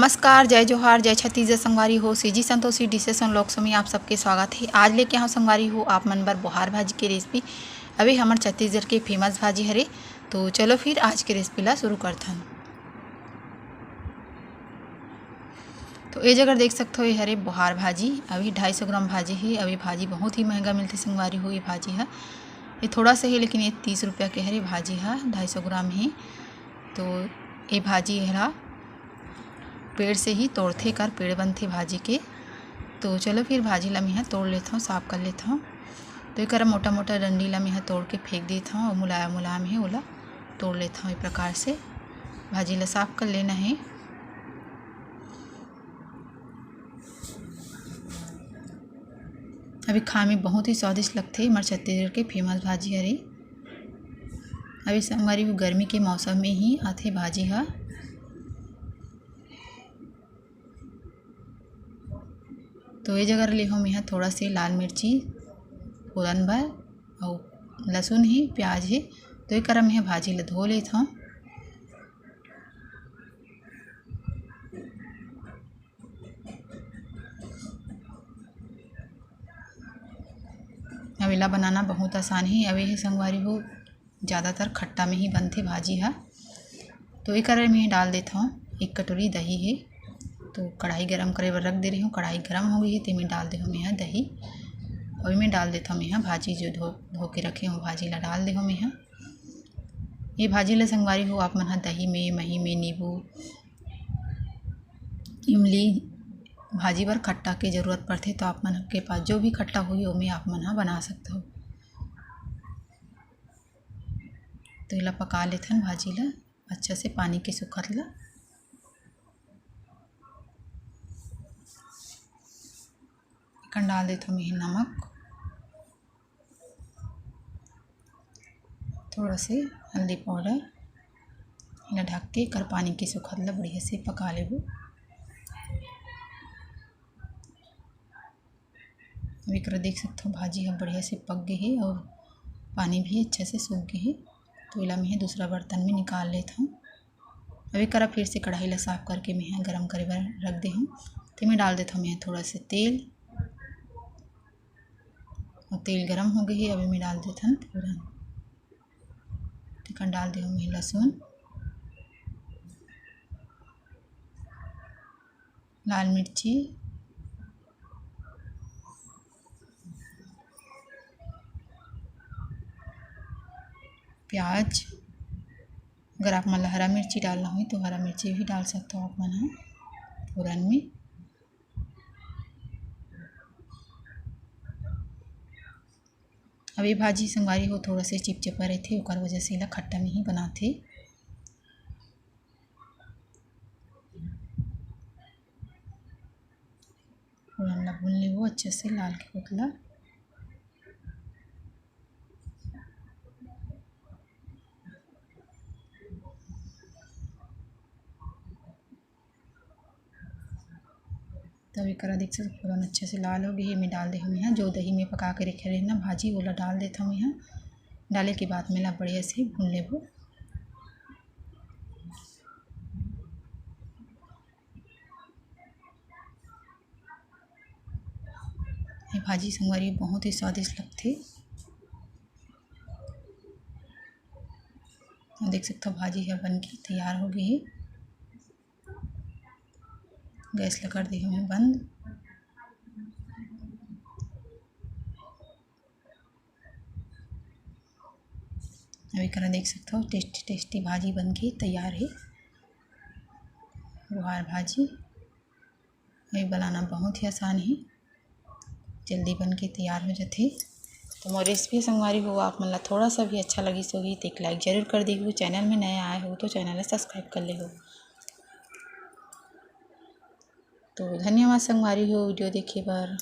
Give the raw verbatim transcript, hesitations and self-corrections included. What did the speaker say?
नमस्कार, जय जोहार, जय छत्तीसगढ़ संगवारी हो। CG Santoshi dishes and vlogs में आप सबके स्वागत हे। आज लेके आहूँ संगवारी हो आप मन बर बोहार भाजी के रेसिपी। अभी हमर छत्तीसगढ़ के फेमस भाजी हरे। तो चलो फिर आज के रेसिपी ला शुरू करथन। तो ए जगह देख सकथो, ये हरे बोहार भाजी। अभी ढाई सौ ग्राम भाजी हे। अभी भाजी बहुत ही महंगा मिलथे संगवारी हो ये भाजी ह। ये थोड़ा सा ही, लेकिन ये तीस रुपया के हरे भाजी ह, ढाई सौ ग्राम हे। तो ये भाजी हला पेड़ से ही तोड़थे, एकर पेड़ बनथे भाजी के। तो चलो फिर भाजी ला मेहा तोड़ लेथव, साफ कर लेथव। तो एकर मोटा मोटा डंडी ला मेहा तोड़ के फेंक देथव अउ मुलायम मुलायम हे ओला तोड़ लेथव। ए प्रकार से भाजी ला साफ कर लेना हे। अभी खाए में बहुत ही स्वादिष्ट लगथे, हमर छत्तीसगढ़ के फेमस भाजी हरे। अभी संगवारी हो गर्मी के मौसम में ही आथे भाजी ह। तो ये जगह ले हूँ मेहा थोड़ा से लाल मिर्ची फोरन बर, अउ लहसुन हे, प्याज हे। तो ये करा मेहा भाजी ला धो लेथव। अब एला बनाना बहुत आसान हे। अब ये संगवारी हो ज़्यादातर खट्टा में ही बनथे भाजी ह। तो एकर में डाल देथव एक कटोरी दही हे। तो कढ़ाई गरम करे बर रख दे रही हूँ, कढ़ाई गरम हो गई हे, तेमे डाल दे हूँ मेहा दही। और एमे डाल देथव मेहा भाजी जो धो, धो के रखे हूँ, भाजी ला डाल दे हूँ मेहा। ये भाजी ला संगवारी हो आप मन ह दही में, मही में, नींबू, इमली, भाजी बर खट्टा के जरूरत पड़थे, तो आप मन के पास जो भी खट्टा होही ओमे आप मन ह बना सकथव। तो एला पका लेथन भाजी ला अच्छा से, पानी के सुखत ला। एखन डाल देथव मेहा नमक, थोड़ा से हल्दी पाउडर। एला ढक के एकर पानी के सुखत ला बढ़िया से पका लेबो। अब एकरा देख सकथव, भाजी ह बढ़िया से पक गे हे और पानी भी अच्छा से सूख गे हे। तो एला मेहा दूसरा बर्तन में निकाल लेथव। अब एकरा फिर से कढ़ाई ला साफ करके मेहा गरम करे बर रख दे हूँ। तेमे डाल देथव मेहा थोड़ा से तेल, और तेल गरम हो गई हे। अब एमे डाल देथन फोरन, तेकर डाल दे हूँ मेहा लहसुन, लाल मिर्ची, प्याज। अगर आप मन ला हरा मिर्ची डालना होही तो हरा मिर्ची भी डाल सकथव आप मन ह फोरन में। अब ये भाजी संगवारी हो थोड़ा से चिपचिपा रहिथे, ओकर वजह से एला खट्टा नहीं बनाथे। फोरन ला भून लेबो अच्छे से, लाल के होत ला। तब एकरा देख सकत, फोरन अच्छे से लाल हो गई हे। एमे डाल दे हूँ मेहा जो दही में पका के रखे रहे ना भाजी, ओला डाल देत हूँ मेहा। डाले के बाद में ला बढ़िया से भून लेबो। ये भाजी संगवारी बहुत ही स्वादिष्ट लगथे। देख सकथव, भाजी ह बन के तैयार हो गई हे। गैस ला कर दे हूँ बंद। अब एकरा देख सकथव, टेस्टी टेस्टी भाजी बन के तैयार हे, बोहार भाजी। ये बनाना बहुत ही आसान हे, जल्दी बन के तैयार हो जाथे। तो मोर रेसिपी संगवारी हो, आप मन ला थोड़ा सा भी अच्छा लगिस होही तो एक लाइक जरूर कर देहू। चैनल में नया आए हो तो चैनल ला सब्सक्राइब कर लेहू। तो धन्यवाद संगवारी हो वीडियो देखे बर।